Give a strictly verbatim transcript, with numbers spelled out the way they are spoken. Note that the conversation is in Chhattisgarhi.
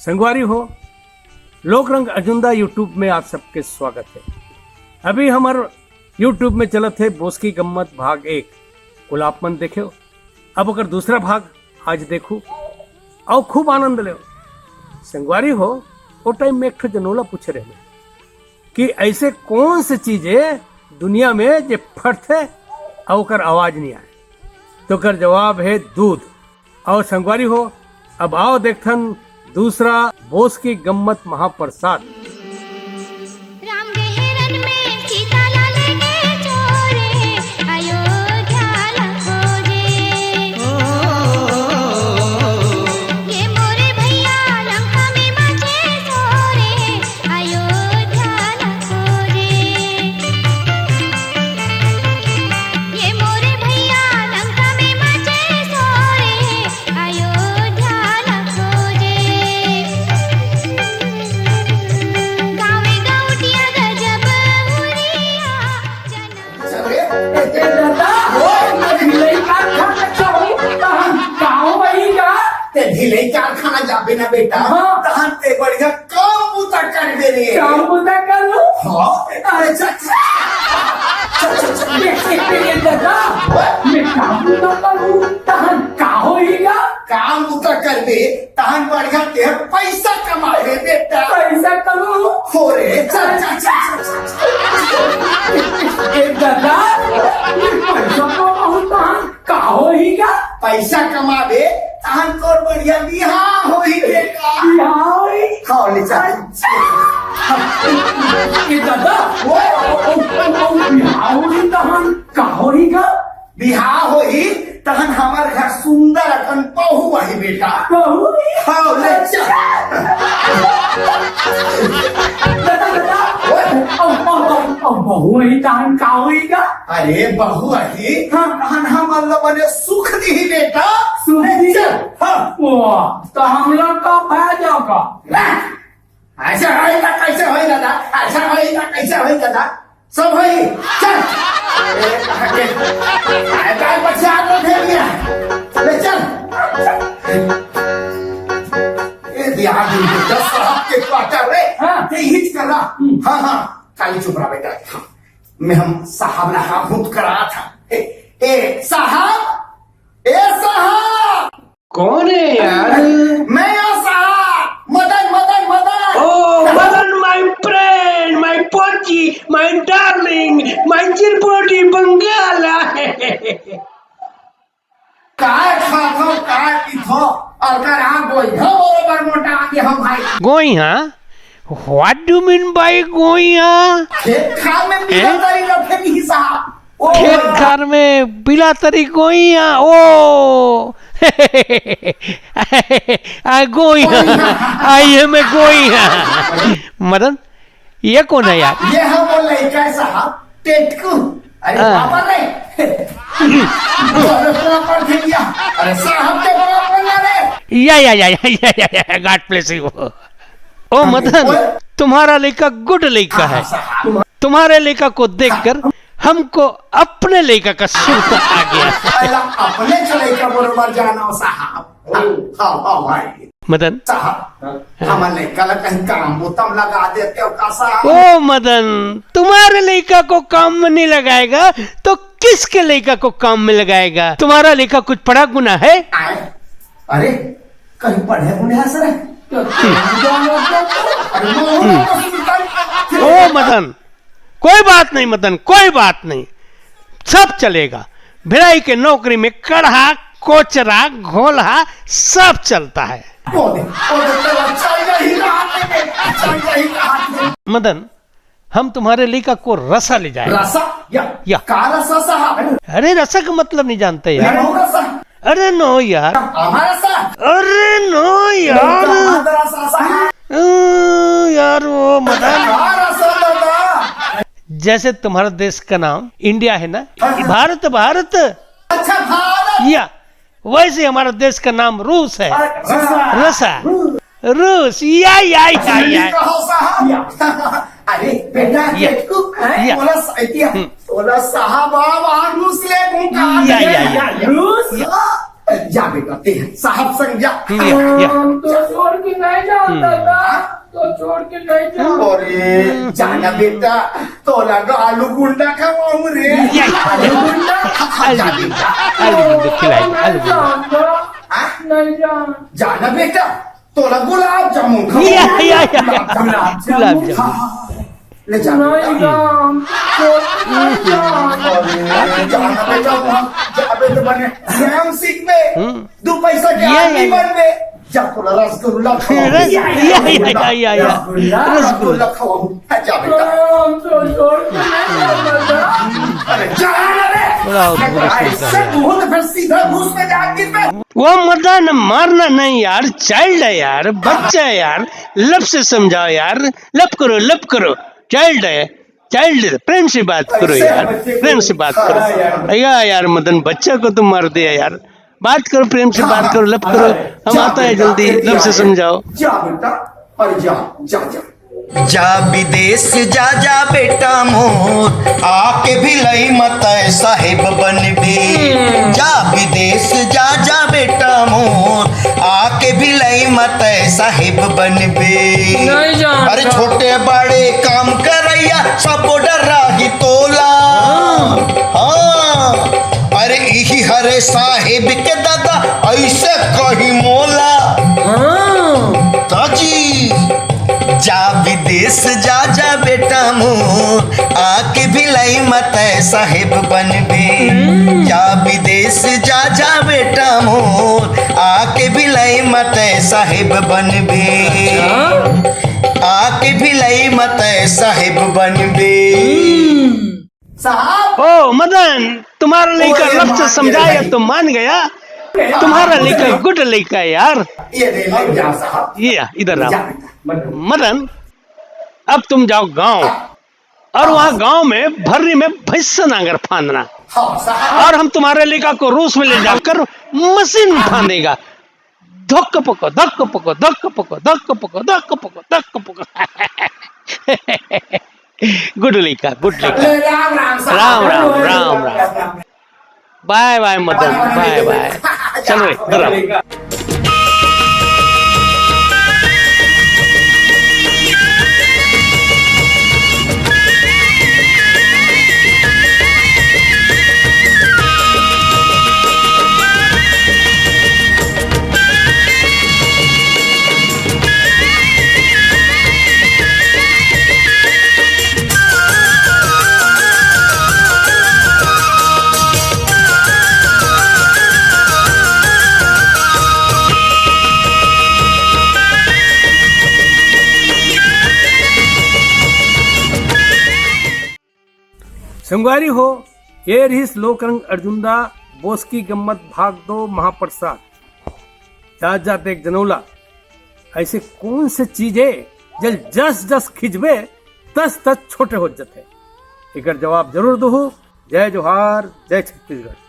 संगवारी हो, लोक रंग अजुंदा YouTube में आप सबके स्वागत है। अभी हमर YouTube में चलत है बोस की गम्मत भाग एक। कुल आप मन देखे हो, अब ओकर दूसरा भाग आज देखू, अउ खूब आनंद लेव। संगवारी हो, ओ टाइम में एक ठो जनोला पूछे रहे कि ऐसे कौन से चीज है दुनिया में जे फटथे अउ ओकर आवाज नहीं आए, तो ओकर जवाब है दूध। अउ संगवारी हो, अब आओ देखथन दूसरा बोस की गम्मत महाप्रसाद। राम गहरन में सीता ला लेके छोरे, अयोध्या ला खोजे। ये मोरे भैया लंका में मचे शोरे, अयोध्या ला खोजे। ये मोरे भैया लंका में मचे शोरे, अयोध्या ला खोजे। गावे गौटिया गजब हुरिया, जनम अरे, ए, ए, दादा, ओ, अरे, भिलाई कारखाना जाहूं, तहन का होही गा? ते भिलाई कारखाना जाबे ना बेटा, हाँ। तहन ते बढ़िया काम बूता करबे रे। काम बूता करूं? हाँ। अच्छा, अच्छा। चल, चल, चल। ए, ए, ए, ए, दादा, मैं काम बूता करूं, तहन का होही गा? काम बूता करबे, तहन बढ़िया तें पैसा कमाबे बेटा। पैसा कमाहूं? हो रे, चल, चल, चल, चल, चल। ए दादा, ये पैसा कमाहूं तहन का होही गा? पैसा कमाबे, तहन तोर बढ़िया बिहाव होही बेटा। बिहाव होही? हाँ, ले चल। अच्छा। ए दादा, ओए, ओ, ओ, ओ, ओ, बिहाव होही तहन का होही गा? बिहाव होही, तहन हमर घर सुंदर अकन बहू आही बेटा। बहू आही? हाँ, ले चल। दादा, दादा, ओए। अब, अब, अब, अब बहू आही, तहन का होही गा? अरे, बहू आही, हाँ। तहन हमन ला बने सुख दिही बेटा। सुख ले दिही? चल, हाँ। वाह, त हमला का फायदा का? ला। ऐसे होई त कैसे होई दादा? ऐसे होई त कैसे होई दादा? सब होई, चल। ए, कहाँ के? आए, काल बच्चे हाथ में फेंक दिया। ले चल। ए, दिया, दस साहब के क्वार्टर रे। हाँ। ते हिच कर रहा। हम्म। हाँ, हाँ, खाली चुप रहा बेटा। हाँ। मैं हम साहब ना हाँ हूँ करा था। ए, ए, साहब, ए, साहब। कौन है यार? मैं यहाँ साहब, Madan, Madan, Madan. Oh, Madan, my friend, my Pochi, my darling, my चिरपोटी बंगाला। काय खाथो, काय पीथो, अउ कर आ गोइहा बरोबर मोटा आगे हम भाई। गोइहा? What do you mean by गोइहा? खेत खार में पीला हैं? तरी रखे नहीं साहब। ओ खेत भैया। खार में पीला तरी गोइहा, ओ। आ, गोइहा। गोइहा। आ, ये मैं गोइहा। मदन, ये कौन है यार? ये है वो लड़का है साहब, टेटकू। अरे हाँ। पापा नहीं। अरे पापा थे क्या? अरे साहब के बराबर ना रे। या, या, या, God bless you। ओ अरे, मदन, ओए। तुम्हारा लड़का गुड लड़का हाँ, है। साहब। तुम्हारे लड़का को देखकर हमको अपने लड़का का सुरता आ गया। पहला अपने लड़का बरोबर जाना साहब। हाँ, हाँ, हाँ, भाई। मदन। साहब, हाँ। हमारे लड़का ला कहीं काम बोतम लगा देते हो का साहब? ओ मदन, तुम्हारे लड़का को काम में नहीं लगाएगा तो किसके लड़का को काम में लगाएगा? तुम्हारा लड़का कुछ पढ़ा गुना है? आए? अरे, कहीं पढ़े गुने है सर? अरे, ओ मदन, कोई बात नहीं मदन, कोई बात नहीं, सब चलेगा। भिलाई के नौकरी में कढ़ा, कोचरा, घोलहा सब चलता है। बोले, बोले, चल, चल रही रात में, चल रही रात में। मदन, हम तुम्हारे लड़का को रसा ले जाए। रसा? या, या। का रसा साहब? अरे, रसा का मतलब नहीं जानते यार। नहीं, रसा। अरे नो यार। हमारा रसा? अरे नो यार। नहीं, हमारा रसा साहब। ओ यार, वो मदन। हमारा रसा दादा। जैसे तुम्हारा देश का नाम इंडिया है ना? हाँ, हाँ। भारत, भारत। अच्छा, भारत। या, वैसे हमारा देश का नाम रूस है। अच्छा। रसा। रूस। रूस। या, या, या, या। कहो साहब। या। अरे बेटा, या। देखो, हैं, या। बोला सा-, क्या? हम्म। बोला साहब, आप आ रूस ले घूम का या, या, या, या। रूस? या। जा बेटा, ते साहब संग जा। या, या। हम तो छोड़ के नहीं जाओ दादा, तो छोड़ के नहीं जाओ। अरे जाना बेटा, तोला तो आलू गुंडा खवाऊं रे। या, या। आलू गुंडा। आलू गुंडा, आलू गुंडा खिलाए, आलू गुंडा। हाँ? नहीं जाओ। जाना बेटा, तोला गुलाब जामुन खवाऊं। या, या, या। गुलाब जामुन। गुलाब जामुन। हाँ, हाँ। ले जा। नहीं जाओ, हम तो छोड़ के नहीं जाओ। अरे जाना बेटा, वहाँ जाबे तो बने श्याम सिंह में। हम्म। दो पैसा के या, आदमी या, या। बनबे। जा तोला रसगुल्ला खवाऊं। रस-, या, या, या, या, या, या। रसगुल्ला, रसगुल्ला। रसगुल्ला खवाऊं। हाँ, जा बेटा। हम तो छोड़ के नहीं जाओ दादा। अरे जा ना रे। बड़ा अद्भुत ऐसे मुंह तो फिर सीधा घुस में जाके वो मदन, मारना नहीं यार, चाइल्ड है यार, बच्चा है यार, लब से समझाओ यार, लब करो, लब करो, चाइल्ड है, चाइल्ड है, प्रेम से बात करो यार, प्रेम से बात करो। या यार मदन, बच्चा को तो मार दिया यार, बात करो, प्रेम से बात करो, लब करो, हम आता है जल्दी, लब से समझाओ। जा बेटा, अरे जा, जा, जा। जा विदेश जा जा बेटा मोर, आके भिलाई म तैं साहेब बनबे। जा विदेश जा जा बेटा मोर, आके भिलाई म तैं साहेब बनबे। नहीं जानता। अरे छोटे बड़े काम करैया सब डराही तोला। हाँ। हाँ। अरे इही हरे साहेब के दादा ऐसे कही मोला। हाँ। ताजी। जा विदेश जा जा बेटा मोर, आके भिलाई म तैं साहेब बनबे। हम्म। जा विदेश जा जा बेटा मोर, आके भिलाई म तैं साहेब बनबे। अच्छा। आके भिलाई म तैं साहेब बनबे। हम्म। साहब। ओ मदन, तुम्हारा लड़का अरे लब से मान समझाया गया। तो मान गया, तुम्हारा लड़का गुड लड़का है यार। ये ले, ले जा साहब। ये इधर आओ। जा बेटा, मदन। मदन, अब तुम जाओ गांव और वहां गांव में भर्री में भैंस नांगर फांदना। हाँ साहब। और हम तुम्हारे लड़का को रूस में ले जाकर मशीन फांदेगा। धक्क पको, धक्क पको, धक्क पको, धक्क पको, धक्क पको, धक्क पको। गुड लइका, गुड लइका। राम राम साहब। राम राम, राम राम। बाय बाय मदन, बाय बाय। चलो रे, इधर आओ। संगवारी हो, ये रहिस लोकरंग अर्जुन दा बोसकी गम्मत भाग दो महाप्रसाद। जात जात एक जनौला, ऐसे कौन से चीज है, जल जस जस खिंचबे, तस तस छोटे हो जथे? एकर जवाब जरूर दहू। जय जोहार, जय छत्तीसगढ़।